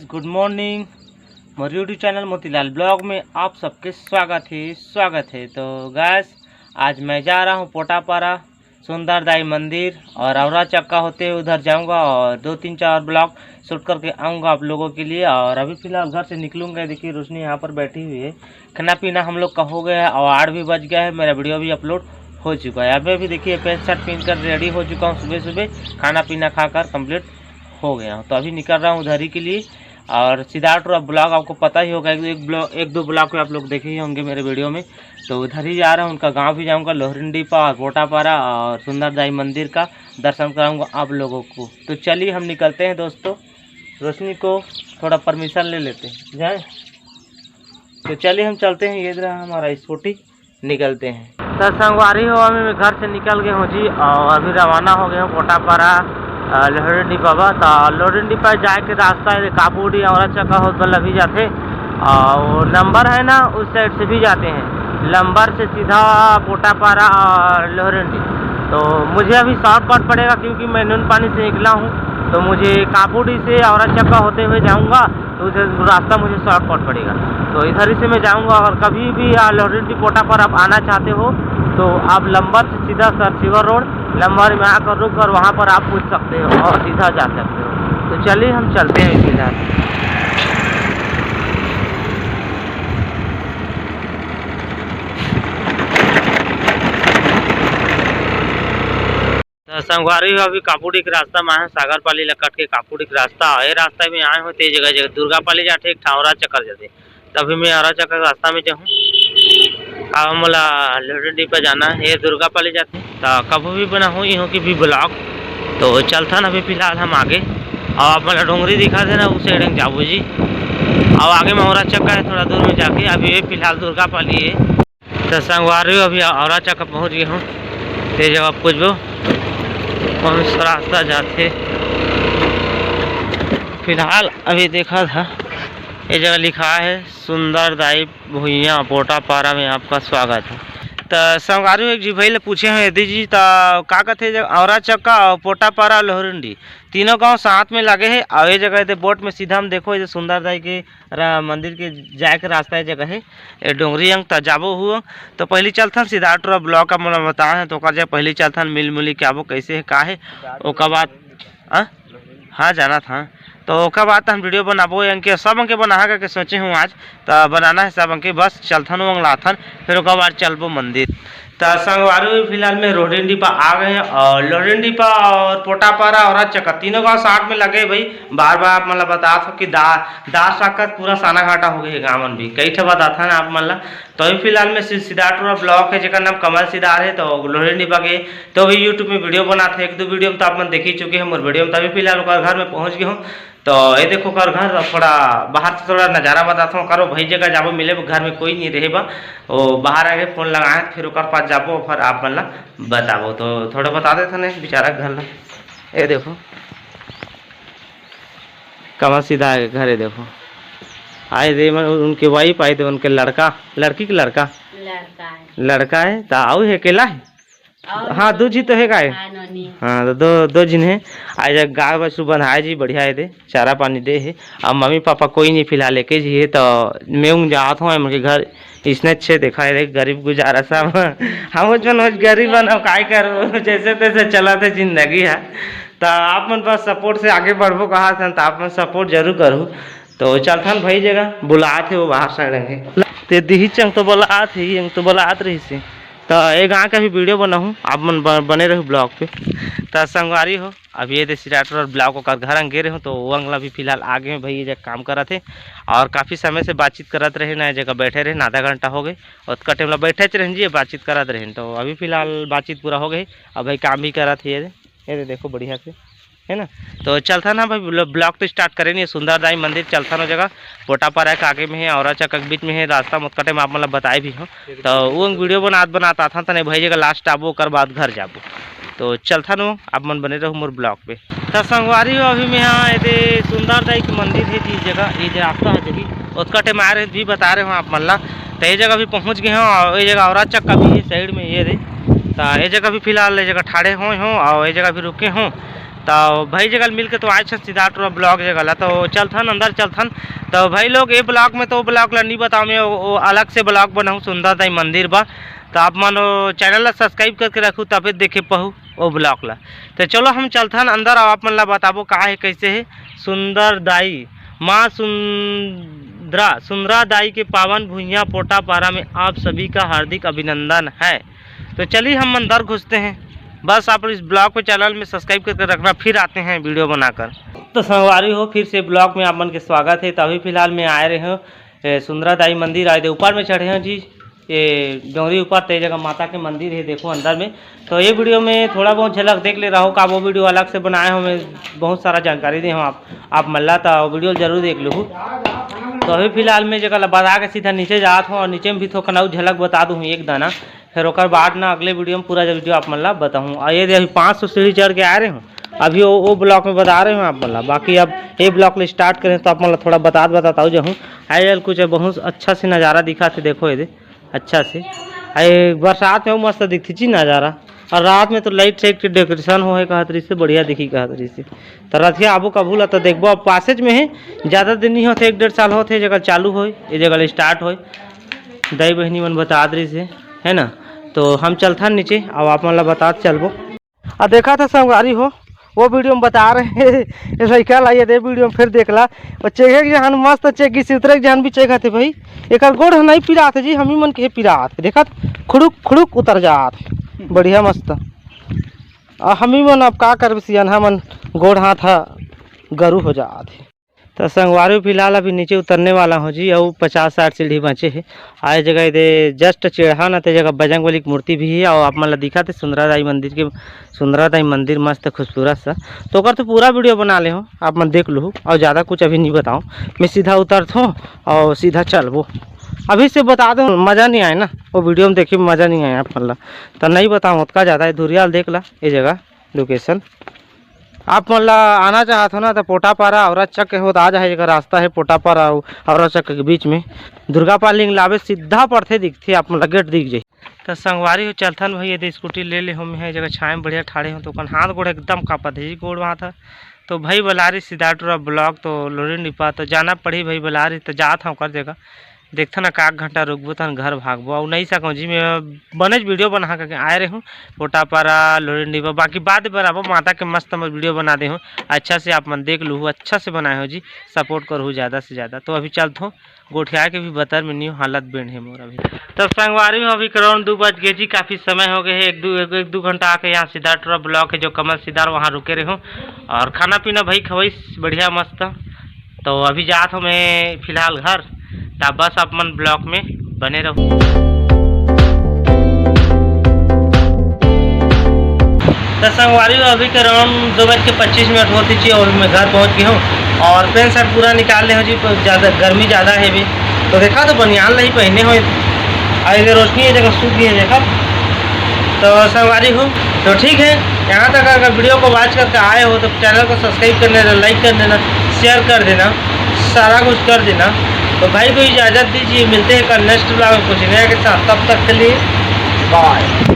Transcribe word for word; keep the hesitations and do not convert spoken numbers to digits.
गुड morning, मोर YouTube channel Motilal blog में आप सबके स्वागत है, स्वागत है। तो गैस, आज मैं जा रहा हूँ पोटापारा सुंदर दाई मंदिर और औरा चक्का होते हुए उधर जाऊंगा और दो तीन चार ब्लॉग शूट करके आऊंगा आप लोगों के लिए। और अभी फिलहाल घर से निकलूंगा, देखिए रोशनी यहाँ पर बैठी हुई है। खाना पीना हम लोग का हो गया है और आठ भी बज गया है, मेरा वीडियो भी अपलोड हो चुका है। अभी अभी देखिए पैंट शर्ट पहन कर रेडी हो चुका हूँ, सुबह सुबह खाना पीना खाकर कंप्लीट हो गया हूँ। तो अभी निकल रहा हूँ उधर ही के लिए। और सिद्धार्थ और ब्लॉग आपको पता ही होगा, एक एक ब्लॉग, एक दो ब्लॉग में आप लोग देखे ही होंगे मेरे वीडियो में। तो उधर ही जा रहा हूँ, उनका गांव भी जाऊँगा, लोहरिंडीपा और पोटापारा और सुंदर दाई मंदिर का दर्शन कराऊंगा आप लोगों को। तो चलिए हम निकलते हैं दोस्तों, रोशनी को थोड़ा परमिशन ले लेते हैं, जाए। तो चलिए हम चलते हैं, ये रहा हमारा स्कूटी, निकलते हैं। तो संगवारी हो, अभी मैं घर से निकल गए हूँ जी और अभी रवाना हो गए हूँ पोटापारा, अ, लोहरिंडीपा। तो लोहरिंडीपा जाए के रास्ता है कापूडी और चक्का होत वाला भी जाते, और नंबर है ना, उस साइड से भी जाते हैं, नंबर से सीधा पोटापारा और लोहरिंडी। तो मुझे अभी शॉर्टकट पड़ेगा क्योंकि मैं नून पानी से निकला हूँ, तो मुझे कापूडी से और चक्का होते हुए जाऊँगा, तो उधर रास्ता मुझे शॉर्टकट पड़ेगा। तो इधर ही से मैं जाऊँगा, अगर कभी भी आ, लोहरिंडी पोटापारा आप आना चाहते हो तो आप लंबर से सीधा सरसीवर रोड लंबर में आकर रुक कर वहाँ पर आप पूछ सकते हो और सीधा जा सकते हो। तो चलिए हम चलते हैं फिलहाल। तो संगवारी हो, अभी कापूडी के रास्ता में आए हैं, सागर पाली ला कट के कापूडी के रास्ता, ये रास्ता में आए हो, ते जगह जगह दुर्गा पाली जाते, एक ठा औरा चक्कर जाते, तभी मैं औरा चक्कर के रास्ता में जाहूँ। अब मोला लोहरिंडी पे जाना है, ये दुर्गा पाली जाते, तो कभी भी बनाहूँ इहों की भी ब्लॉग। तो चलथन अभी फिलहाल हम आगे, और आप मोला डोंगरी दिखा देना, उस साइड जाबू जी। और आगे में औरा चक्का है, थोड़ा दूर में जाके, अभी ये फिलहाल दुर्गा पाली है। तो संगवारी हो, अभी औरा चक्का पहुँच गए हूँ, ते जगह पूछबो कौन सा रास्ता जाते। फिलहाल अभी देखा था, ये जगह लिखा है सुंदर दाई भुइयां पोटापारा में आपका स्वागत है। तो संगवारी हो, एक जी भाई ले पूछे हैं यदि जी, तो का कहते जगह औरा चक्का और पोटापारा लोहरिंडी तीनों गांव साथ में लगे है, और ये जगह दे बोट में सीधा हम देखो, ये सुंदर दाई के रा-, मंदिर के जाए के रास्ता, ये जगह है, ये डोंगरी अंग त जाबो हुआ। तो पहली चलथन सिद्धार्थ टोरा ब्लॉक का मोला बताए हैं, तो ओकर जगह पहली चलथन मिल मुली के आबो, कैसे है का है, ओकर बाद, हाँ, हाँ, जाना था। तो ओकर बाद हम वीडियो बनाबो, इनके सब के बना करके सोचे हूँ आज, तो बनाना है सब के, बस चलथन वो लाथन, फिर ओकर बाद चलबो मंदिर। तो संगवारी, फिलहाल में लोहरिंडी पा आ गए हैं, और लोहरिंडी पा और पोटापारा और चक्का तीनों गांव साथ में लगे भाई। बार बार आप मतलब बता सो कि दा दास आकर पूरा साना घाटा हो गए गांव मन भी, कई ठे बताथन आप मन ला। तो अभी फिलहाल में सि-, सिद्धार्थ टोरा ब्लॉक है, जेकर नाम कमल सिद्धार्थ है, तो लोहरिंडी पा के तो भी YouTube में वीडियो बनाते, एक दो वीडियो में तो आप मन देख ही चुके हैं मोर वीडियो में। तो अभी फिलहाल ओकर घर में पहुंच गए हूँ। तो ये देखो ओकर घर, थोड़ा बाहर से थोड़ा नज़ारा बताता हूँ। करो भाई जगह जाबो मिले, घर में कोई नहीं रहे बा, वो बाहर आके फोन लगाए, फिर ओकर पास जाबो, फिर आप मन ला बताबो। तो थोड़ा बता देते हैं बेचारा घर ला। ये देखो कमल सिद्धार्थ के घर, ये देखो आए दे मन, उनके वाइफ आए दे, उनके लड़का, लड़की के लड़का, लड़का है। लड़का है, तो आऊ है, अकेला है? और हाँ, दो झी तो है गाय। हाँ, नोनी। हाँ, तो दो, दो झिन है। आज गाय बछरू बंधाए जी, बढ़िया है दे, चारा पानी दे है। अब मम्मी पापा कोई नहीं फिलहाल, एके झी है, तो मैं उंग जात हूँ, एमन के घर इसने अच्छे देखा है रे, गरीब गुजारा सब। हम कुछ मन गरीब बन, अब काय करो, जैसे तैसे चलत है जिंदगी है। तो आप मन बस सपोर्ट से आगे बढ़बो कहा सन, तो आप मन सपोर्ट जरूर करू। तो चलथन भाई जगह बुलात है वो बाहर साइड अंगे। ते दिही चंग तो बुलात है, ये तो बुलात रही से। तो ये गाँव का भी वीडियो बनाहूँ, आप मन ब-, बने रहू ब्लॉग पे। तो संगवारी हो, अब ये दे सिराटर और ब्लॉग ओकर घर अंगे रहे हूँ, तो वो अंगला भी फिलहाल आगे में भाई ये जगह काम करत है। और काफ़ी समय से बातचीत करत रहे ना, ये जगह बैठे रहे ना, आधा घंटा हो गए। ओतका टाइम ला बैठे च रहन जी, बातचीत करत रहन। तो अभी फिलहाल बातचीत पूरा हो गई, अब भाई काम भी करत है ये दे, ये दे देखो बढ़िया से, है ना। तो चलथन ना भाई, ब्लॉ-, ब्लॉग तो स्टार्ट करे नहीं, सुंदर दाई मंदिर चलथन वो जगह, पोटापारा के आगे में है और चक्का के बीच में है रास्ता, मोतका टाइम आप मतलब बताए भी हो। तो वो वीडियो बनात बनात आथन तने भाई जगह लास्ट आबो, ओकर बाद घर जाबो। तो चलथन वो, आप मन बने रहू मोर ब्लॉग पे। तो संगवारी हो, अभी मैं यहाँ एदे सुंदर दाई के मंदिर है जी जगह, ये जे रास्ता है जी, ओतका टाइम आ रहे भी बता रहे हो आप मन ला। तो ये जगह भी पहुँच गए हो और ये जगह और चक्का भी है साइड में, ये दे। तो ये जगह भी फिलहाल ये जगह ठाड़े हुए हो और ये जगह भी रुके हो। त तो भाई जगह मिल के तो आए छन सिद्धार्थ टोरा ब्लॉक जगह ला, तो चलथन अंदर चलथन। तो भाई लोग, ये ब्लॉक में तो ब्लॉक ला नहीं बताऊँ मैं, वो, वो अलग से ब्लॉक बनाऊँ सुंदर दाई मंदिर बा। तो आप मन वो चैनल ला सब्सक्राइब करके रखू, तबे देखे पहू वो ब्लॉक ला। तो चलो हम चलथन अंदर, और आप मन ला बताबो का है, कैसे है सुंदर दाई, माँ सुंदरा, सुंदरा दाई के पावन भुइयां पोटापारा में आप सभी का हार्दिक अभिनंदन है। तो चलिए हम अंदर घुसते हैं। बस आप इस ब्लॉग को चैनल में सब्सक्राइब करके रखना, फिर आते हैं वीडियो बनाकर। तो संगवारी हो, फिर से ब्लॉग में आप मन के स्वागत है। तो अभी फिलहाल मैं आए रहे हूँ, ए, सुंदरा दाई मंदिर आए थे, ऊपर में चढ़े हैं जी, ये डोंगरी ऊपर ते जगह माता के मंदिर है, देखो अंदर में। तो ये वीडियो में थोड़ा बहुत झलक देख ले रहा हो का, वो वीडियो अलग से बनाए हो, मैं बहुत सारा जानकारी दे हूँ आप, आप मल्ला तो वीडियो जरूर देख लो। तो अभी फिलहाल मैं जगह बता के सीधा नीचे जात हूँ, और नीचे में भी थोड़ा कनऊ झलक बता दूँ एक दाना, फिर ओकर बाद ना अगले वीडियो में पूरा वीडियो आप मन ला बताऊँ। और ये दे अभी पाँच सौ सीढ़ी चढ़ के आ रहे हूँ, अभी वो, वो ब्लॉक में बता रहे हूँ आप मन ला। बाकी अब ये ब्लॉक ले स्टार्ट करें तो आप मन ला थोड़ा बतात बताता हूँ जो हूँ। आजकल कुछ बहुत अच्छा से नज़ारा दिखा थे, देखो ये दे अच्छा से। आए बरसात में वो मस्त दिखती जी नज़ारा, और रात में तो लाइट साइट के डेकोरेशन हो है कहत रही से, बढ़िया दिखी कहत रही से। तो रथिया आबू कभू ला तो देखबो, अब पासेज में है, ज़्यादा दिन नहीं होते, एक डेढ़ साल होते जगह चालू होए, ये जगह स्टार्ट होए। दाई बहिनी मन बतात रही से, है ना। तो हम चलथन नीचे, अब आप मन ला बतात चलबो। आ देखा था संगवारी हो, वो वीडियो में बता रहे हैं लड़का ला, ये दे वीडियो में फिर देख ला। और चेखे के जहन मस्त चेक गिस, उतरे के जहन भी चेक हते भाई। एकर गोड़ ह नहीं पिरात है जी, हम ही मन के पिरात है। देखा त खुड़ुक खुड़ुक उतर जात है, बढ़िया मस्त। आ हम ही मन अब का करबे, सियनहा मन गोड़ हाथ ह गरु हो जात है। तो संगवारी फिलहाल अभी नीचे उतरने वाला हूँ जी, अउ पचास साठ सीढ़ी बचे है। आए जगह दे जस्ट चढ़ा ना, ते जगह बजरंग बली की मूर्ति भी है, और आप मन ला दिखा थे सुंदरा दाई मंदिर के, सुंदरा दाई मंदिर मस्त खूबसूरत सा। तो ओकर तो पूरा वीडियो बना ले हो, आप मन देख लूँ, और ज़्यादा कुछ अभी नहीं बताऊँ, मैं सीधा उतरत हूँ और सीधा चलबो। अभी से बता दो, मज़ा नहीं आए ना, वो वीडियो में देखिए मज़ा नहीं आए आप मन ला, तो नहीं बताऊँ उतका ज़्यादा है। धुरियाल देख ला ये जगह लोकेशन, आप मन ला आना चाहत हो ना, तो पोटापारा औरत चक के होत आ जाए, एकर रास्ता है पोटापारा अउ औरत चक के बीच में। दुर्गा पाल लिंग लावे सीधा पड़थे, दिखथे आप मन ला, गेट दिख जाई। तो संगवारी हो, चलथन भई, ये दे स्कूटी ले ले हो, मैं जगह छाए में बढ़िया ठाड़े हो, तो ओकर हाथ गोड़ एकदम कांपत है जी, गोड़ वहाँ था। तो भई बलारी सिद्धार्थ टोरा ब्लॉक तो लोरिन डिपा, तो जाना पड़ी भई बलारी, तो जात हूँ ओकर जगह। देखथन ना, का घंटा रुकबो, तहन घर भागबो। अउ नहीं सकौं जी, मैं बनेच वीडियो बना के आए रहे हूँ, पोटापारा, लोरिन डिपा, बाकी बाद में बनाबो, माता के मस्त मस्त वीडियो बना दे हूँ, अच्छा से आप मन देख लूहू, अच्छा से बनाए हो जी, सपोर्ट करहू ज़्यादा से ज़्यादा। तो अभी चलत हूँ, गोठिया के भी बतर में नहीं हालत बेंड है मोर अभी। तो संगवारी हो, अभी करीबन दू बज गए जी, काफ़ी समय हो गए है, एक दू, एक, एक दू घंटा आके यहाँ सिद्धार्थ टोरा ब्लॉक है जो कमल सिद्धार्थ, वहाँ रुके रहे हूँ, और खाना पीना भई खवई बढ़िया मस्त। तो अभी जात हूँ मैं फिलहाल घर, तब बस आप मन ब्लॉग में बने रहो। तो संगवारी हो, अभी करीबन दो बज के पच्चीस मिनट होती थी और मैं घर पहुँच गया हूँ, और पैंट शर्ट पूरा निकाल ले हूँ जी, ज़्यादा गर्मी ज़्यादा है भी। तो देखा तो बनियान नहीं पहने हो, और इधर रोशनी है जगह सूख गई है देखा। तो संगवारी हो, तो ठीक है, यहाँ तक अगर वीडियो को वॉच करके आए हो तो चैनल को सब्सक्राइब कर देना, लाइक कर देना, शेयर कर देना, सारा कुछ कर देना। तो भाई को इजाज़त दीजिए, मिलते हैं कल नेक्स्ट ब्लॉग में कुछ नया के साथ, तब तक के लिए बाय।